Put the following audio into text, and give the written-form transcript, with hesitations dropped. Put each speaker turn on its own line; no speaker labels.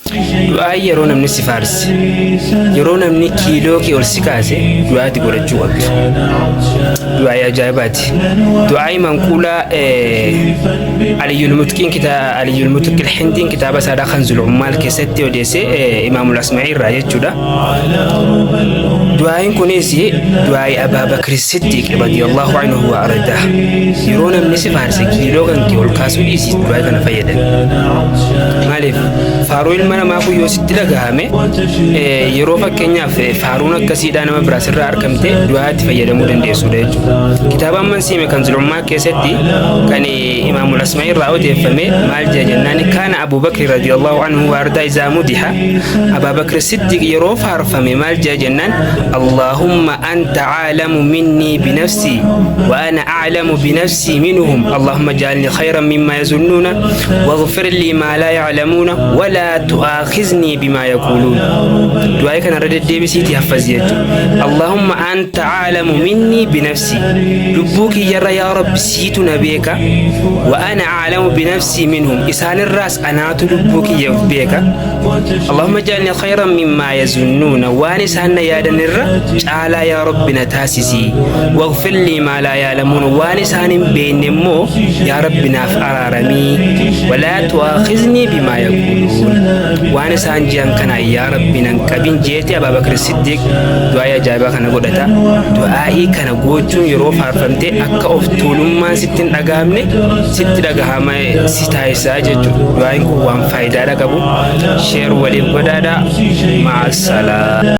Du'aayi yeroo namni si faarse, yeroo namni kiiloo kee ol si kaase du'aati godhachuu qabdu. Du'aayi ajaa'ibaati. Du'aayi manquulaa Aliyyul Mutqiin Aliyyul Mutqil Hindiin kitaaba isaadhaa kan Zulummaal keessatti odeesse Imaamul Asma'ii irraa jechuudha. Du'aayin kunis du'aayi Abaa Bakri Siddiq radiyallahu anhu wa ardaa. Yeroo namni si faarse kiiloo kan kee ol kaasuu dhiisi du'aayi kana fayyadami. Maaliif faaruu ilma namaa kun yoo sitti dhagahame yeroo fakkeenyaaf faaruun akkasiidhaa nama biraa sirraa argamte du'aatti fayyadamuu dandeessudha jechuudha. Kitaaba amman siime kan zulummaa keessatti kan Imaamul Asma'i irraa odeeffame maal jedha jennaani kaana Abu Bakri radiyallahu anhu wa ardaa izaa mudiha Abaa Bakri Siddiq yeroo faarfame maal jedha jennaan Allahumma anta aalamu minnii binafsii wa ana a'lamu binafsii minhum Allahumma jaalni khayran mimma yazunnuuna waghfir lii maa laa ya'lamuuna walaa tu'aakiznii bimaa yaquuluun. Du'aa'ii kana irra deddeebisiitii haffazi jechuudha. Allahumma anta a'lamu minnii binafsii lubbuu kiyyarra yaa Rabbi siitu na beeka wa ana a'lamu binafsii minhum isaanirraas anaatu lubbuu kiyya of beeka. Allahumma jaalni khayran mimmaa yazunnuuna waan isaan na yaadanirra caalaa yaa Rabbi na taasisi. Waghfir lii maa laa ya'lamuun waan isaan hin beekne immoo yaa Rabbi naaf araaramii. Walaa tu'aakiznii bimaa yaquuluun waan isaan ji'an kanaan yaa Rabbi nan qabin jeeti Abaa Bakr Siddiq du'aa'ii ajaa'ibaa kana godhata. Du'aa'ii kana gochuun yeroo faarfamte akka of tuulummaan sitti hin dhagahamne sitti dhagahama si taasisaa jechuudha. Du'aa'iin kun waan faayidaadha qabu. Sheer waliif godhaadha. Ma'assalaa.